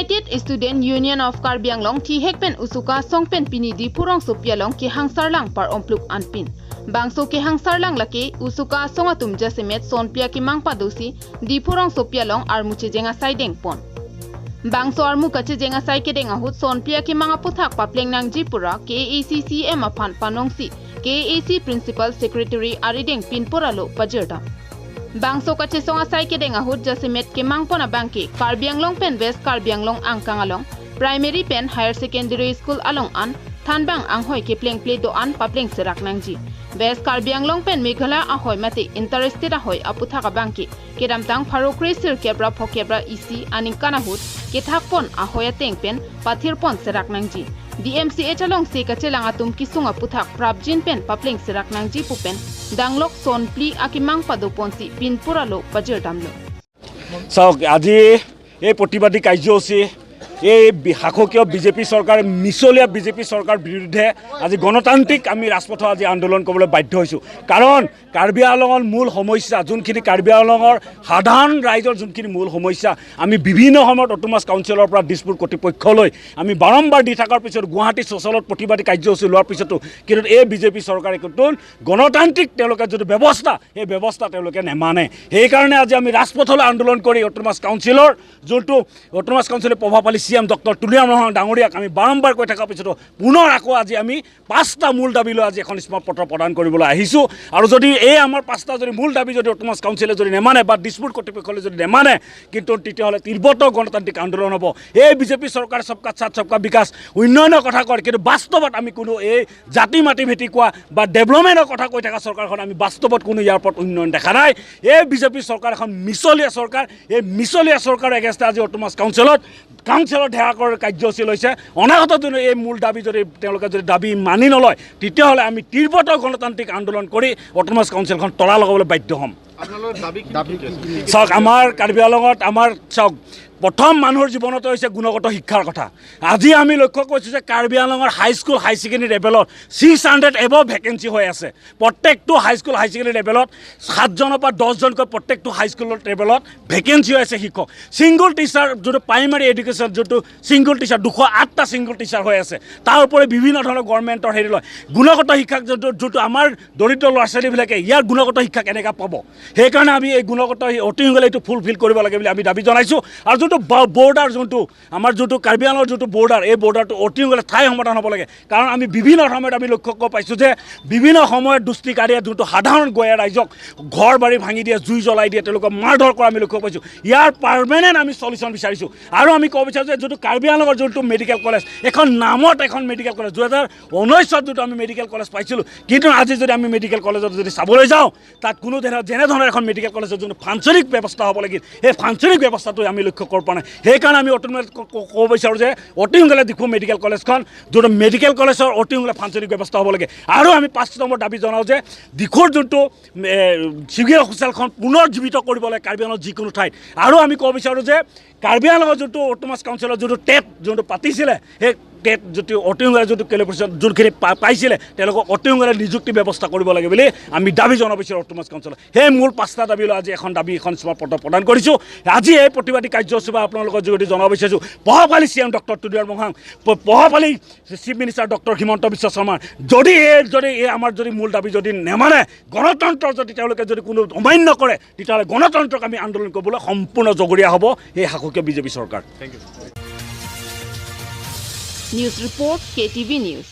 United Student Union of Karbi Anglong thi hek pen usuka songpen pini di purong sopialong ki hangsarlang par ompluk anpin. Bangso ke hangsarlang laki usuka songatum jasimet sonpia ki mangpa dosi di purong sopialong armuche jenga saideng pon. Bangso armu kache jenga sai ke denga hut sonpia ki manga puthak papleng nang jipura KACCM aphan panongsi KAC Principal Secretary arideng pinporalo pajerda. Bangso kache songa sai ke denga hut jasimet ke mangpona bangke Karbi Anglong pen West Karbi Anglong angkang along primary pen higher secondary school along an thanbang anghoi ke pleng ple do an papleng serak nangji. West Karbi Anglong pen Meghalaya ahoi mate interested ahoi aputhaka bangke kedamtang farokre sir kebra phokebra isi aning kanahut ke thakpon ahoya tengpen pathirpon serak nangji. DMCH along se kachelang atum kisunga puthak prabjin pen papleng serak nangji pupen danglok son pli akimang padoponsi pinpuralo pajer damlo. চাওক, আজি এই প্ৰতিবাদী কাৰ্যসূচী এই শাসকীয় BJP চৰকাৰ, মিছলীয়া BJP চৰকাৰ বিৰুদ্ধে আজি গণতান্ত্ৰিক আমি ৰাজপথত আজি আন্দোলন কৰিবলৈ বাধ্য হৈছোঁ। কাৰণ কাৰ্বি আংলঙৰ মূল সমস্যা যোনখিনি, কাৰ্বি আংলঙৰ সাধাৰণ ৰাইজৰ যোনখিনি মূল সমস্যা, আমি বিভিন্ন সময়ত অট'নমাছ কাউন্সিলৰ পৰা দিছপুৰ কৰ্তৃপক্ষলৈ আমি বাৰম্বাৰ দি থকাৰ পিছত, গুৱাহাটী চচলত প্ৰতিবাদী কাৰ্যসূচী লোৱাৰ পিছতো কিন্তু এই বিজেপি চৰকাৰে কিন্তু গণতান্ত্ৰিক তেওঁলোকে যিটো ব্যৱস্থা, সেই ব্যৱস্থা তেওঁলোকে নেমানে। সেইকাৰণে আজি আমি ৰাজপথলৈ আন্দোলন কৰি অট'নমাছ কাউন্সিলৰ যোনটো অট'নমাছ কাউন্সিলৰ প্ৰভাৱশালী C M doctor Tuliram Ronghang ডাঙৰীয়াক আমি বাৰম্বাৰ কৈ থকাৰ পিছতো পুনৰ আকৌ আজি আমি 5টা মূল দাবী লৈ আজি এখন স্মাৰকপত্ৰ প্ৰদান কৰিবলৈ আহিছোঁ। আৰু যদি এই আমাৰ 5টা যদি মূল দাবী যদি অট'নমাছ কাউন্সিলে যদি নেমানে বা দিছপুৰ কৰ্তৃপক্ষলে যদি নেমানে, কিন্তু তেতিয়াহ'লে তীব্ৰতৰ গণতান্ত্ৰিক আন্দোলন হ'ব। এই বিজেপি চৰকাৰ সবকা সাথ সবকা বিকাশ উন্নয়নৰ কথা কয়, কিন্তু বাস্তৱত আমি কোনো এই জাতি মাটি ভেটি কোৱা বা ডেভেলপমেণ্টৰ কথা কৈ থকা চৰকাৰখন আমি বাস্তৱত কোনো ইয়াৰ ওপৰত উন্নয়ন দেখা নাই। এই বিজেপি চৰকাৰ এখন মিছলীয়া চৰকাৰ। এই মিছলীয়া চৰকাৰৰ এগেইনষ্টে আজি অট'নমাছ কাউন্সিলত ধেৰা কৰাৰ কাৰ্যসূচী লৈছে। অনাগত দিনত এই মূল দাবী যদি তেওঁলোকে যদি দাবী মানি নলয়, তেতিয়াহ'লে আমি তীব্ৰতৰ গণতান্ত্ৰিক আন্দোলন কৰি অট'নমাছ কাউন্সিলখন তলা লগাবলৈ বাধ্য হ'ম। চাওক, আমাৰ কাৰ্বি আংলঙত আমাৰ চাওক, প্ৰথম মানুহৰ জীৱনতে হৈছে গুণগত শিক্ষাৰ কথা। আজি আমি লক্ষ্য কৰিছোঁ যে কাৰ্বি আংলঙৰ হাইস্কুল হাই ছেকেণ্ডেৰী লেভেলত 600 এবভ ভেকেঞ্চি হৈ আছে। প্ৰত্যেকটো হাইস্কুল হাই ছেকেণ্ডেৰী লেভেলত 7জনৰ পৰা 10জনকৈ প্ৰত্যেকটো হাইস্কুলৰ লেভেলত ভেকেঞ্চি হৈ আছে শিক্ষক। ছিংগল টিচাৰ যোনটো প্ৰাইমাৰী এডুকেশ্যন যোনটো ছিংগল টিচাৰ, 208টা ছিংগল টিচাৰ হৈ আছে। তাৰ উপৰি বিভিন্ন ধৰণৰ গভৰ্ণমেণ্টৰ হেৰি লয়। গুণগত শিক্ষাক যোনটো আমাৰ দৰিদ্ৰ ল'ৰা ছোৱালীবিলাকে ইয়াৰ গুণগত শিক্ষা কেনেকৈ পাব? সেইকাৰণে আমি এই গুণগত অতি সোনকালে এইটো ফুলফিল কৰিব লাগে বুলি আমি দাবী জনাইছোঁ। আৰু যোনটো বৰ্ডাৰ, যোনটো আমাৰ যোনটো কাৰ্বি আংলঙৰ যোনটো বৰ্ডাৰ, এই বৰ্ডাৰটো অতি সোনকালে স্থায়ী সমাধান হ'ব লাগে। কাৰণ আমি বিভিন্ন সময়ত আমি লক্ষ্য কৰিব পাইছোঁ যে বিভিন্ন সময়ত দুষ্কৃতিকাৰীয়ে যোনটো সাধাৰণ গঞা ৰাইজক ঘৰ বাৰী ভাঙি দিয়ে, জুই জ্বলাই দিয়ে, তেওঁলোকক মাৰধৰ কৰা আমি লক্ষ্য পাইছোঁ। ইয়াৰ পাৰ্মানেণ্ট আমি চলিউশ্যন বিচাৰিছোঁ। আৰু আমি ক'ব বিচাৰোঁ যে যোনটো কাৰ্বি আংলঙৰ যোনটো মেডিকেল কলেজ, এখন নামত এখন মেডিকেল কলেজ, 2019ত যোনটো আমি মেডিকেল কলেজ পাইছিলোঁ, কিন্তু আজি যদি আমি মেডিকেল কলেজত যদি চাবলৈ যাওঁ, তাত কোনো ধৰণৰ যেনেধৰণৰ এখন মেডিকেল কলেজৰ যোনটো ফাংচনিক ব্যৱস্থা হ'ব লাগিল, সেই ফাংচনিক ব্যৱস্থাটো আমি লক্ষ্য কৰিব পৰা নাই। সেইকাৰণে আমি অতি সোনকালে ক'ব বিচাৰোঁ যে অতি সোনকালে ডিফু মেডিকেল কলেজখন, যোনটো মেডিকেল কলেজৰ অতি সোনকালে ফাংচনিক ব্যৱস্থা হ'ব লাগে। আৰু আমি 5 নম্বৰ দাবী জনাওঁ যে ডিফুৰ যোনটো চিভিল হস্পিটেলখন পুনৰ জীৱিত কৰিব লাগে কাৰ্বি আংলঙৰ যিকোনো ঠাইত। আৰু আমি ক'ব বিচাৰোঁ যে কাৰ্বি আংলঙৰ যোনটো অট'নমাছ কাউন্সিলৰ যোনটো টেট যোনটো পাতিছিলে, সেই টেট যিটো অতি সোনকালে যোনটো কোৱালিফিকেশ্যন যোনখিনি পাইছিলে, তেওঁলোকক অতি সোনকালে নিযুক্তি ব্যৱস্থা কৰিব লাগে বুলি আমি দাবী জনাব বিচাৰোঁ অট'নমাছ কাউন্সিলত। সেই মূল 5টা দাবী লৈ আজি এখন দাবী এখন স্মাৰকপত্ৰ প্ৰদান কৰিছোঁ। আজি এই প্ৰতিবাদী কাৰ্যসূচী বা আপোনালোকৰ যোগেদি জনাব বিচাৰিছোঁ, প্ৰভাৱশালী C M doctor Tuliram Ronghang, প্ৰভাৱশালী chief minister doctor Himanta Biswa Sarma, যদি এই আমাৰ যদি মূল দাবী যদি নেমানে, গণতন্ত্ৰ যদি তেওঁলোকে যদি কোনো অমান্য কৰে, তেতিয়াহ'লে গণতন্ত্ৰক আমি আন্দোলন কৰিবলৈ সম্পূৰ্ণ জগৰীয়া হ'ব এই শাসকীয় বিজেপি চৰকাৰ। News Report, KTV News.